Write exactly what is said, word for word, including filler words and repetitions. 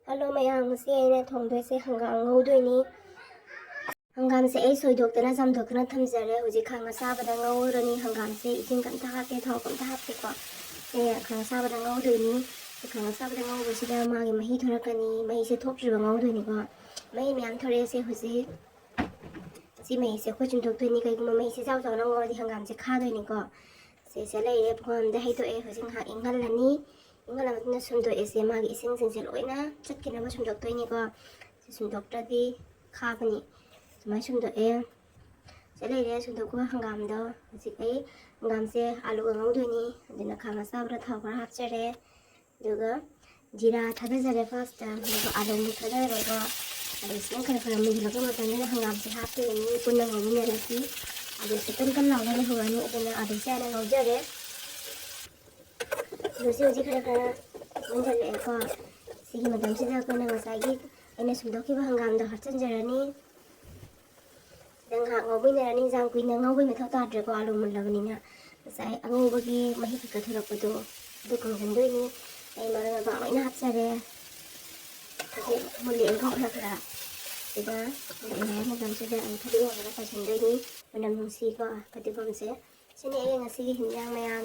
Hello ꯃꯌꯥꯝ, ꯉꯁꯤ ꯑꯩꯅ ꯊꯣꯡꯗꯣꯏꯁꯦ ꯍꯪꯒꯥꯝ ꯉꯧꯗꯣꯏꯅꯤ꯫ ꯍꯪꯒꯥꯝꯁꯦ ꯑꯩ ꯁꯣꯏꯗꯣꯛꯇꯅ ꯆꯥꯝꯊꯣꯛꯇꯅ ꯊꯝꯖꯔꯦ꯫ ꯍꯧꯖꯤꯛ ꯈꯥꯡ ꯑꯁꯥꯕꯗ ꯉꯧꯔꯅꯤ꯫ ꯍꯪꯒꯥꯝꯁꯦ ꯏꯁꯤꯡ ꯀꯝꯇ ꯍꯥꯞꯇꯦ, ꯊꯥꯎ ꯀꯝꯇ ꯍꯥꯞꯇꯦꯀꯣ꯫ ꯁꯦ ꯈꯥꯡ ꯑꯁꯥꯕꯗ ꯉꯧꯗꯣꯏꯅꯤ꯫ ꯈꯥꯡ ꯑꯁꯥꯕꯗ ꯉꯧꯕꯁꯤꯗ ꯃꯥꯒꯤ ꯃꯍꯤ ꯊꯣꯔꯛꯀꯅꯤ꯫ ꯃꯍꯤꯁꯦ ꯊꯣꯛꯇ꯭ꯔꯤꯕ ꯉꯧꯗꯣꯏꯅꯤꯀꯣ꯫ ꯃꯍꯤ ꯃꯌꯥꯝ ꯊꯣꯔꯛꯑꯦꯁꯦ ꯍꯧꯖꯤꯛ꯫ ꯁꯤ ꯃꯍꯤꯁꯦ ꯑꯩꯈꯣꯏ ꯆꯨꯝꯊꯣꯛꯇꯣꯏꯅꯤ꯫ ꯀꯩꯒꯨꯝꯕ ꯃꯍꯤꯁꯦ ꯆꯥꯎ ꯆꯥꯎꯅ ꯉꯧꯔꯗꯤ ꯍꯪꯒꯥꯝꯁꯦ ꯈꯥꯗꯣꯏꯅꯤꯀꯣ꯫ ꯁꯤꯁꯦ ꯂꯩꯔꯦ, ꯄꯨꯈꯝ ꯑꯃꯗ ꯍꯩꯗꯣꯛꯑꯦ꯫ ꯍꯧꯖꯤꯛ ꯉꯥꯏꯍꯥꯛ ꯏꯪꯍꯜꯂꯅꯤ꯫ ꯏꯪꯍꯜꯂ ꯃꯇꯨꯡꯗ ꯁꯨꯝꯗꯣꯛꯑꯦꯁꯦ꯫ ꯃꯥꯒꯤ ꯏꯁꯤꯡꯁꯤꯡꯁꯦ ꯂꯣꯏꯅ ꯆꯠꯈꯤꯅꯕ ꯁꯨꯝꯗꯣꯛꯇꯣꯏꯅꯤꯀꯣ꯫ ꯁꯤ ꯁꯨꯝꯗꯣꯛꯇ꯭ꯔꯗꯤ ꯈꯥꯕꯅꯤ꯫ ꯁꯨꯃꯥꯏꯅ ꯁꯨꯝꯗꯣꯛꯑꯦ꯫ ꯁꯤ ꯂꯩꯔꯦ ꯁꯨꯝꯗꯣꯛꯄ ꯍꯪꯒꯥꯝꯗꯣ꯫ ꯍꯧꯖꯤꯛ ꯑꯩ ꯍꯪꯒꯥꯝꯁꯦ ꯑꯂꯨꯒ ꯉꯧꯗꯣꯏꯅꯤ꯫ ꯑꯗꯨꯅ ꯈꯥꯡ ꯑꯁꯥꯕꯗ ꯊꯥꯎ ꯈꯔ ꯍꯥꯞꯆꯔꯦ꯫ ꯑꯗꯨꯒ ꯖꯤꯔꯥ ꯊꯥꯗꯖꯔꯦ ꯐꯥꯔꯁꯇ꯫ ꯑꯗꯨꯒ ꯑꯂꯨ ꯈꯔ ꯂꯩꯔꯦꯀꯣ꯫ ꯑꯂꯨꯁꯤꯅ ꯈꯔ ꯈꯔ ꯃꯨꯜꯂꯛꯄ ꯃꯇꯝꯗ ꯍꯪꯒꯥꯝꯁꯦ ꯍꯥꯞꯇꯣꯏꯅꯤ꯫ ꯄꯨꯟꯅ ꯉꯧꯃꯤꯟꯅꯔꯁꯤ꯫ ꯑꯂꯨꯁꯦ ꯀꯟ ꯀꯟ ꯂꯥꯎꯅ ꯂꯩꯍꯧꯔꯅꯤ꯫ ꯑꯗꯨꯅ ꯑꯂꯨꯁꯦ ꯍꯥꯟꯅ ꯉꯧꯖꯔꯦ꯫ ꯑꯂꯨꯁꯦ ꯍꯧꯖꯤꯛ ꯈꯔ ꯈꯔ ꯃꯨꯟꯖꯜꯂꯛꯑꯦꯀꯣ꯫ ꯁꯤꯒꯤ ꯃꯇꯝꯁꯤꯗ ꯑꯩꯈꯣꯏꯅ ꯉꯁꯥꯏꯒꯤ ꯑꯩꯅ ꯁꯨꯝꯗꯣꯛꯈꯤꯕ ꯍꯪꯒꯥꯝꯗꯣ ꯍꯥꯞꯆꯤꯟꯖꯔꯅꯤ꯫ ꯁꯤꯗ ꯉꯥꯏꯍꯥꯛ ꯉꯧꯃꯤꯟꯅꯔꯅꯤ꯫ ꯌꯥꯝ ꯀꯨꯏꯅ ꯉꯧꯕꯩ ꯃꯊꯧ ꯇꯥꯗ꯭ꯔꯦꯀꯣ, ꯑꯂꯨ ꯃꯨꯜꯂꯕꯅꯤꯅ꯫ ꯉꯁꯥꯏ ꯑꯉꯧꯕꯒꯤ ꯃꯍꯤ ꯈꯛꯇ ꯊꯣꯔꯛꯄꯗꯣ ꯑꯗꯨ ꯀꯪꯁꯤꯟꯗꯣꯏꯅꯤ꯫ ꯑꯩ ꯃꯔꯣꯏ ꯃꯄꯥꯡ ꯂꯣꯏꯅ ꯍꯥꯞꯆꯔꯦ꯫ ꯍꯧꯖꯤꯛ ꯃꯨꯜꯂꯛꯑꯦꯀꯣ ꯈꯔ ꯈꯔ꯫ ꯁꯤꯗ ꯃꯨꯜꯂꯛꯑꯦ ꯍꯥꯏꯕ ꯃꯇꯝꯁꯤꯗ ꯑꯩ ꯐꯗꯤꯒꯣꯝ ꯈꯔ ꯆꯥꯏꯁꯤꯟꯗꯣꯏꯅꯤ꯫ ꯃꯅꯝ ꯅꯨꯡꯁꯤꯀꯣ ꯐꯗꯤꯒꯣꯝꯁꯦ꯫ ꯁꯤꯅꯤ ꯑꯩ ꯉꯁꯤꯒꯤ ꯍꯤꯟꯖꯥꯡ ꯃꯌꯥꯝ꯫